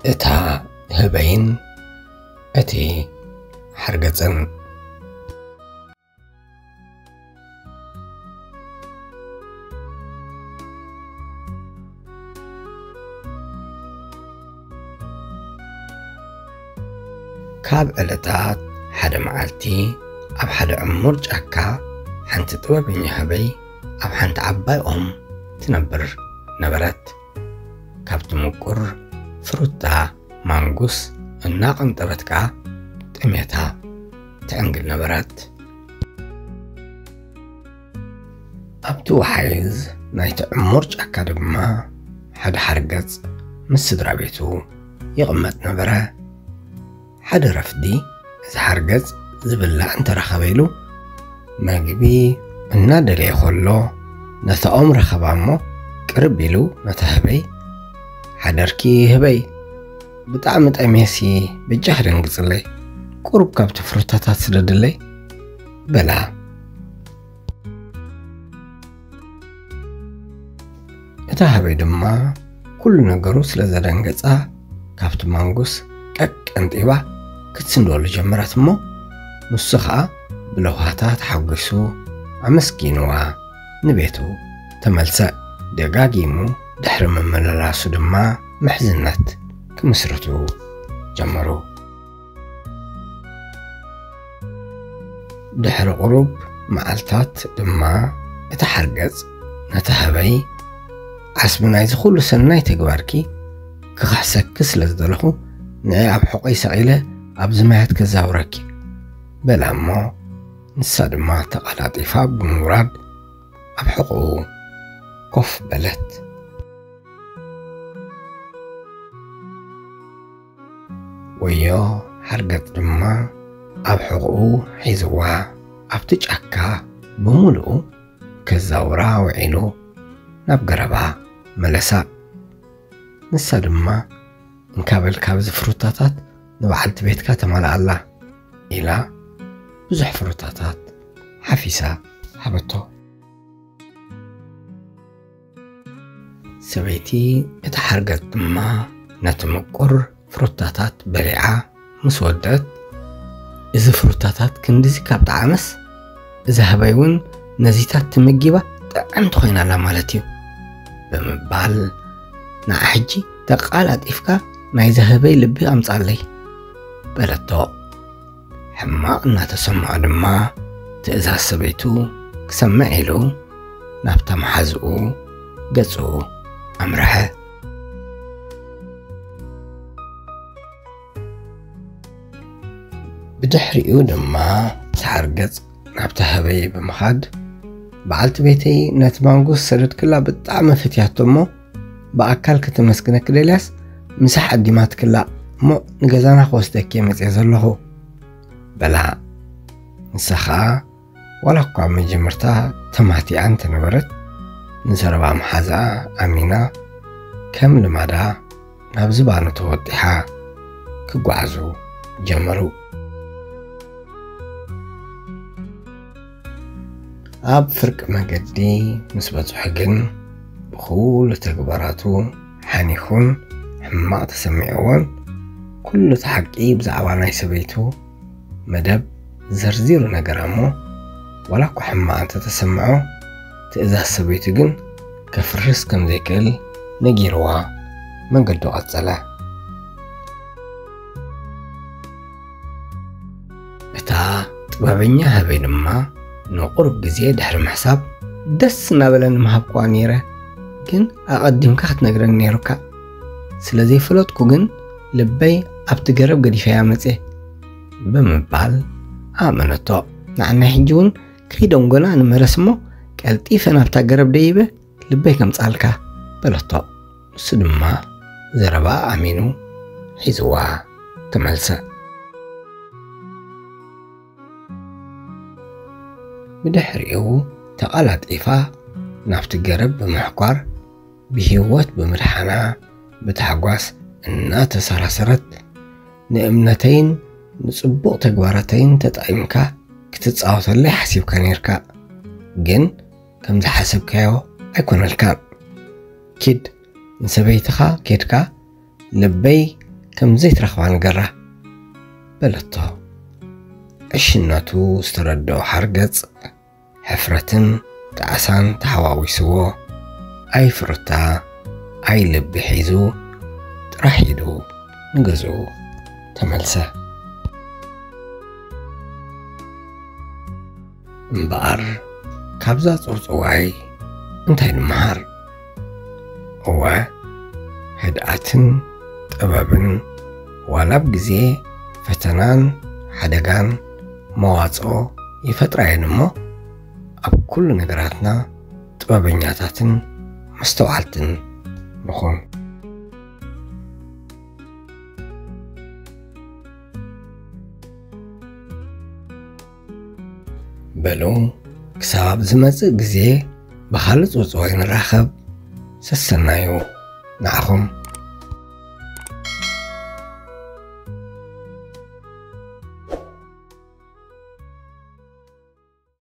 እታ ህበይን እቲ ሓርገጽን። ካብ ዕለታት ሓደ መዓልቲ፣ ኣብ ሓደ ዕሙር ጫካ ሓንቲ ጥበበኛ ህበይ ኣብ ሓንቲ ዓባይ ኦም ትነብር ነበረት። ካብቲ ምቁር ፍሩታ ማንጉስ እናቐንጠበት ከኣ ጥሜታ ትዕንግል ነበረት። ኣብቲ ወሓይዝ ናይቲ ዕሙር ጫካ ድማ ሓደ ሓርገጽ ምስ ስድራ ቤቱ ይቕመጥ ነበረ። ሓደ ረፍዲ፣ እዚ ሓርገጽ ዝብላዕ እንተረኸበ ኢሉ፣ መግቢ እናደለየ ከሎ፣ ነታ ኦም ረኸባ እሞ፣ ቅርብ ኢሉ ነታ ህበይ፣ "ሓደርኪ ህበይ፣ ብጣዕሚ ጠምየሲ፣ በጃኺ ደንግጽለይ፣ ቁሩብ ካብቲ ፍሩታታት ስደድለይ" በላ። እታ ህበይ ድማ ኩሉ ነገሩ ስለ ዘደንገጻ፣ ካብቲ ማንጉስ ቀቅ ቀንጢባ ክትስንደሉ ጀመረት እሞ፣ ንሱ ኸኣ ብለውሃታ ተሓጒሱ ኣመስጊንዋ ንቤቱ ተመልሰ። ደጋጊሙ ድሕሪ ምምልላሱ ድማ ምሕዝነት ክምስርቱ ጀመሩ። ድሕሪ ቁሩብ መዓልታት ድማ እቲ ሓርገጽ ነታ ህበይ፣ "ዓስቢ ናይዚ ኩሉ ሰናይ ተግባርኪ ክኽሕሰኪ ስለ ዝደለኹ፣ ንዒ ኣብ ሕቖይ ሰቒለ ኣብዚ ማያት ከዛውረኪ" በላ እሞ፣ ንሳ ድማ ተቐላጢፋ ብምውራድ ኣብ ሕቖኡ ኮፍ በለት። ወዮ ሓርገጽ ድማ ኣብ ሕቖኡ ሒዝዋ ኣብቲ ጫካ ብምሉኡ ከዛውራ ውዒሉ ናብ ገረባ መለሳ። ንሳ ድማ፣ "እንካ በል ካብዚ ፍሩታታት ንበዓልቲ ቤትካ ተማልኣላ" ኢላ ብዙሕ ፍሩታታት ሓፊሳ ሃበቶ። ሰበይቲ እቲ ሓርገጽ ድማ ነቲ ምቁር ፍሩታታት በሊዓ ምስ ወደት፣ "እዚ ፍሩታታት ክንድዚ ካብ ጠዓመስ፣ እዛ ህበይ እውን ነዚታት ተመጊባ ጥዕምቲ ኮይና ኣላ ማለት እዩ" ብምባል፣ "ንዓ ሕጂ ተቓላጢፍካ ናይዛ ህበይ ልቢ ኣምጻለይ" በለቶ። ሕማቕ እናተሰምዖ ድማ ትእዛዝ ሰበይቱ ክሰምዕ ኢሉ ናብታ መሓዝኡ ገጹ ኣምርሐ። ብድሕሪኡ ድማ እቲ ሓርገጽ ናብታ ህበይ ብምኻድ፣ "በዓልቲ ቤተይ ነቲ ማንጉስ ሰደድክላ ብጣዕሚ ፈትያቶ እሞ፣ ብኣካል ከተመስግነኪ ደልያስ ምሳሕ ኣዲማትክላ እሞ፣ ንገዛና ክወስደኪ እየ መጽየ ዘለኹ" በላ። ንሳ ኸኣ ዋላ እኳ ኣብ መጀመርታ ተማቲኣ እንተነበረት፣ ንዘረባ መሓዛኣ ኣሚና ከም ልማዳ ናብ ዝባኑ ተወጢሓ ክጓዓዙ ጀመሩ። ኣብ ፍርቂ መገዲ ምስ በጽሑ ግን፣ ብኹሉ ተግባራቱ ሓኒኹን ሕማቕ ተሰሚዕዎን፣ ኩሉ እቲ ሓቂ ብዛዕባ ናይ ሰበይቱ መደብ ዘርዚሩ ነገራ እሞ፣ ዋላ እኳ ሕማቕ እንተተሰምዖ፣ ትእዛዝ ሰበይቱ ግን ከፍርስ ከም ዘይክእል ነጊርዋ መንገዱ ቀጸለ። እታ ጥበበኛ ህበይ ድማ ንቑሩብ ግዜ ድሕሪ ምሕሳብ፣ "ደስ እናበለኒ ምሃብክዋ ነይረ፣ ግን ኣቐዲምካ ክትነግረኒ ነይሩካ። ስለ ዘይፈለጥኩ ግን ልበይ ኣብቲ ገረብ ገዲፈያ መጽየ" ብምባል ኣእመነቶ። "ንዓናይ ሕጂ እውን ከይደንጎና ንመለስ እሞ፣ ቀልጢፈ ናብታ ገረብ ደይበ ልበይ ከምጻልካ" በለቶ። ንሱ ድማ ዘረባ ኣሚኑ ሒዝዋ ተመልሰ። ብድሕሪኡ ተቐላጢፋ ናብቲ ገረብ ብምሕኳር፣ ብህይወት ብምድሓና ብታሕጓስ እናተሰራሰረት፣ "ንእምነተይን ንጽቡቕ ተግባራተይን ተጠቒምካ ክትጻወተለይ ሓሲብካ ነይርካ፣ ግን ከም ዝሓሰብካዮ ኣይኮነልካን። ኪድ ንሰበይትኻ ኬድካ፣ ልበይ ከም ዘይትረኽባ ንገራ በለቶ። ዕሽነቱ ዝተረድኦ ሓርገጽ ሕፍረትን ጣዕሳን ተሓዋዊስዎ፣ ኣይ ፍሩታ ኣይ ልቢ ሒዙ ጥራሕ ኢሉ ንገዝኡ ተመልሰ። እምበኣር ካብዛ ጽውጽዋይ እንታይ ንመሃር? እወ፣ ህድኣትን ጥበብን ዋላ ኣብ ግዜ ፈተናን ሓደጋን መዋጽኦ ይፈጥራ እየን እሞ፣ ኣብ ኩሉ ነገራትና ጥበበኛታትን መስተውዓልትን ንኹን። በሉ፣ ክሳብ ዝመጽእ ግዜ ብኻልእ ጽውጽዋይ ንራኸብ። ሰሰናዩ ንዓኹም።